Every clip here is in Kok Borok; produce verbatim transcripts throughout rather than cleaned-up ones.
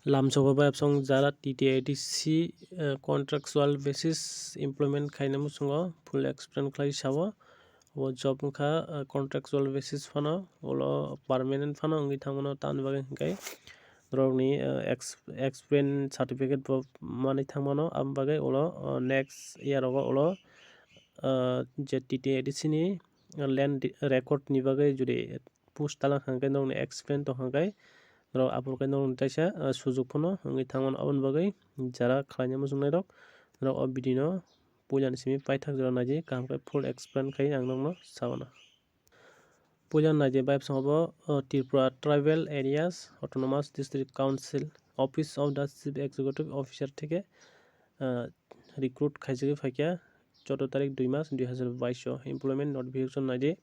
Lamsogo bai absong jara T T A D C, eh, contractual basis employment khaina muchungo full explain khlai sao. Obo job wngkha, eh, contractual basis phano, ulo permanent phano wngwi thangmano, tamni bagwi hwnkhe norokni, eh, ex-, experience certificate bo manwi thangmano, aboni bagwi ulo, eh, next year rogo ulo, eh, je T T A D C ni land record ni bagwi jodi post talang hwnkhe norokni experience tong hwnkhe norok aphuru khe norokni teisa, eh, sujuk phano wngwi thangmano, aboni bagwi jara khlaina muchungnairok norok o video no puilani simi paithak jora naidi kaham khe full explain khai ang nokno sawana. Puila naidi bai bwskango bo, uh, Tripura Tribal Areas Autonomous District Council Office of the Chief Executive Officer theke, uh, recruit khaijagwi phaikha choudo tarik dui mas dui hazar baish o employment notification naidi.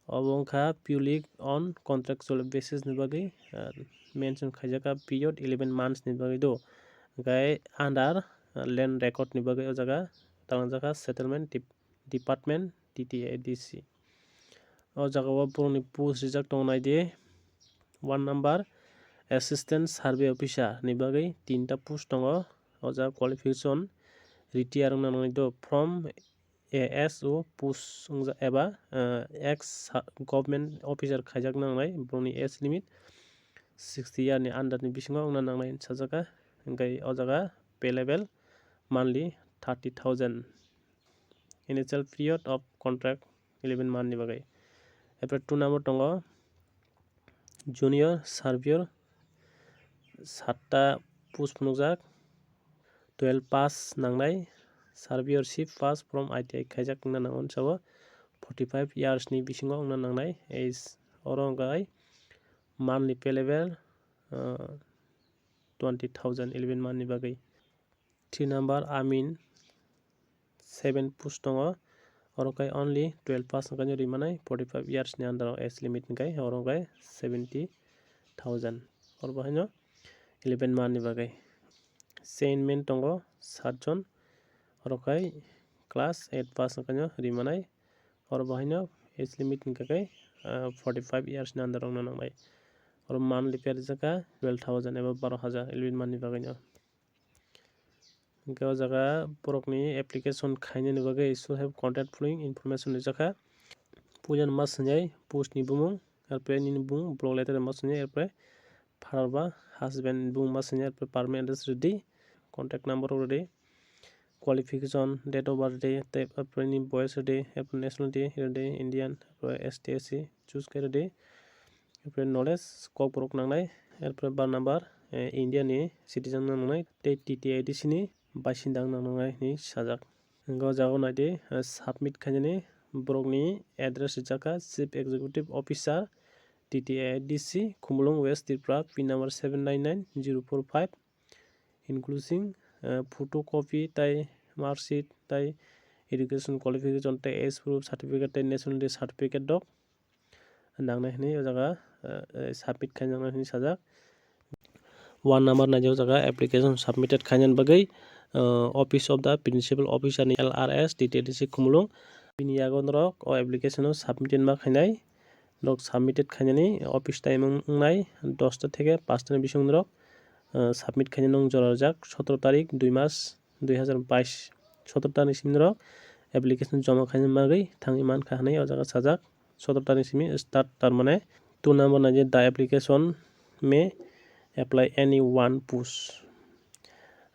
Obo wngkha purely on contractual basis ni bagwi, uh, mention khaijak kha period eleven months ni bagwi do. Hwnkhe under, uh, land record ni bagwi o jaga talangjak kha settlement dep-, department T T A D C. O jaga o borokni post rijak tongo naidi. One number assistant survey officer ni bagwi tinta post tongo. O jaga qualification retire wngna nangwi do from A S O post wngja-, eba, eh, ex sa-, government officer khaijak nangnai, borokni age limit sixty year ni under ni bisingo wngna nangnai hinwi sajak kha. Hwnkhe o jaga pay level monthly thirty thousand. Initial period of contract eleven month ni bagwi. Apre two number tongo junior surveyor, satta post phunukjak, twelve pass nangnai, surveyorship pass from I T I khaijak wngna nango, sabo forty five years ni bisingo wngna nangnai. Age oro hwnkhe monthly pay level, uh, twenty thousand eleven month ni bagwi. Three number Amin, seven post tongo, oro khe only twelve pass wngkha rimani, forty five years ni under o age limit hwnkhe oro khe seventy thousand, oro bo haino eleven month ni bagwi. Chairman tongo saat jon, oro khe class eight pass wngkha rimani, oro bo haino age limit hwnkha khe, ah, forty five years ni under o wngna nangnai. Oro monthly pay rijak kha twelve thousand eba baro hazar eleven month ni bagwi no. Hwnkhe o jaga borokni application khainani bagwi should have contact following information rijak kha. Puilani ma swngjai post ni bumung, arpore nini bumung block letter ma swngjai, arpore father ba husband ni bumung ma swngjai, arpore permanent address rwdi, contact number rok rwdi, qualification, date of birth rwdi, tei arpore nini boyes rwdi, arpore nationality rwdi, Indian, arpore S T, S C choose khe rwdi. Erpore knowledge, kokborok nangnai. Erpore bar number, eh, India ni citizen nangnai tei T T A D C ni basinda wng nangnai hinwi sajak. Hwnkhe o jaga o naidi, eh, submit khainani borokni address rijak kha Chief Executive Officer, T T A D C, Khumulwng, West Tripura, pin number seven nine nine zero four five, including, eh, photocopy tei marksheet tei education qualification tei age proof certificate tei nationality certificate rok nangnai hinwi o jaga, eh, eh, submit khainai hinwi sajak. One number naidi o jaga application submitted khainani bagwi, eh, Office of the Principal Officer ni L R S T T A D C Khumulwng. Bini yago norok o application o submitted ma khainai. Norok submitted khainani office time wng-, wngnai dosta theke paanch ta ni bising norok, eh, submit khainani wng jora rijak sotoro tarik dui mas dui hazar bais, sotoro tarik simi norok application joma khaina bagwi thangwi mankha hinwi o jaga sajak. Sotoro tarik simi start, tar mane two number naidi the application may apply any one post.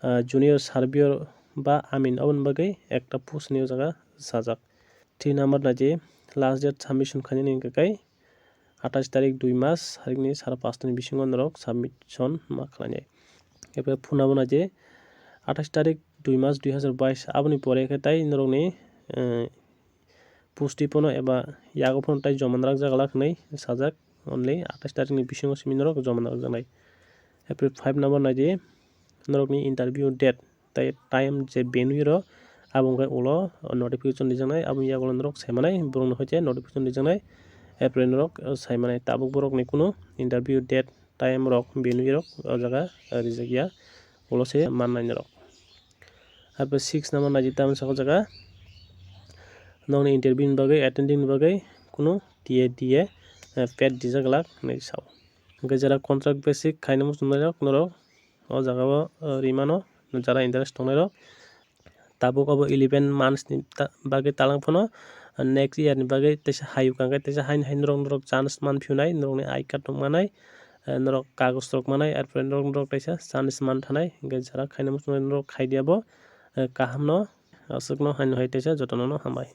Ah, junior surveyor ba Amin, aboni bagwi ekta post ni o jaga sajak. Three number naidi last date submission khainani hwnkhe kai athais tarik dui mas, harikni sara paanch ta ni bisingo norok submission ma khlainai. Ebe phunabo naidi athais tarik dui mas dui hazar bais, aboni pore khe tai norokni, eh, pusti phano eba yago phano tai joma nrwk jaglak hinwi sajak, only athais tarikni bisingo simi norok joma nrwk jaknai. April five number naidi norokni interview date tei time je venue rok, abo wngkha ulo notification rijaknai, aboni yagulo norok saimanai, borokno hoite notification rijaknai. April norok saimanai, tabuk borokni kunu interview date, time rok, venue rok o jaga rijak ya, ulo se mannai norok. Arpore six number naidi tamo saka jaga nokni interview ni bagwi, attending ni bagwi kunu T A D A, eh, paid dijak glak hinwi sao. Hwnkhe jara contract basic khaina muchungnai rok norok o jaga o rimano, jara interest tongnai rok. Tabuk obo eleven months ni bagwi talang phano, next year ni bagwi teisa hayuk hwnkhe teisa haino hai norok norok chance man phiyunai, norokni I card rok manai, norok kagoj rok manai, arpore norok norok teisa chance man thanai. Hwnkhe jara khaina muchungnai norok khai diya bo kahamno, aswkno haino hai teisa jotono no hambai.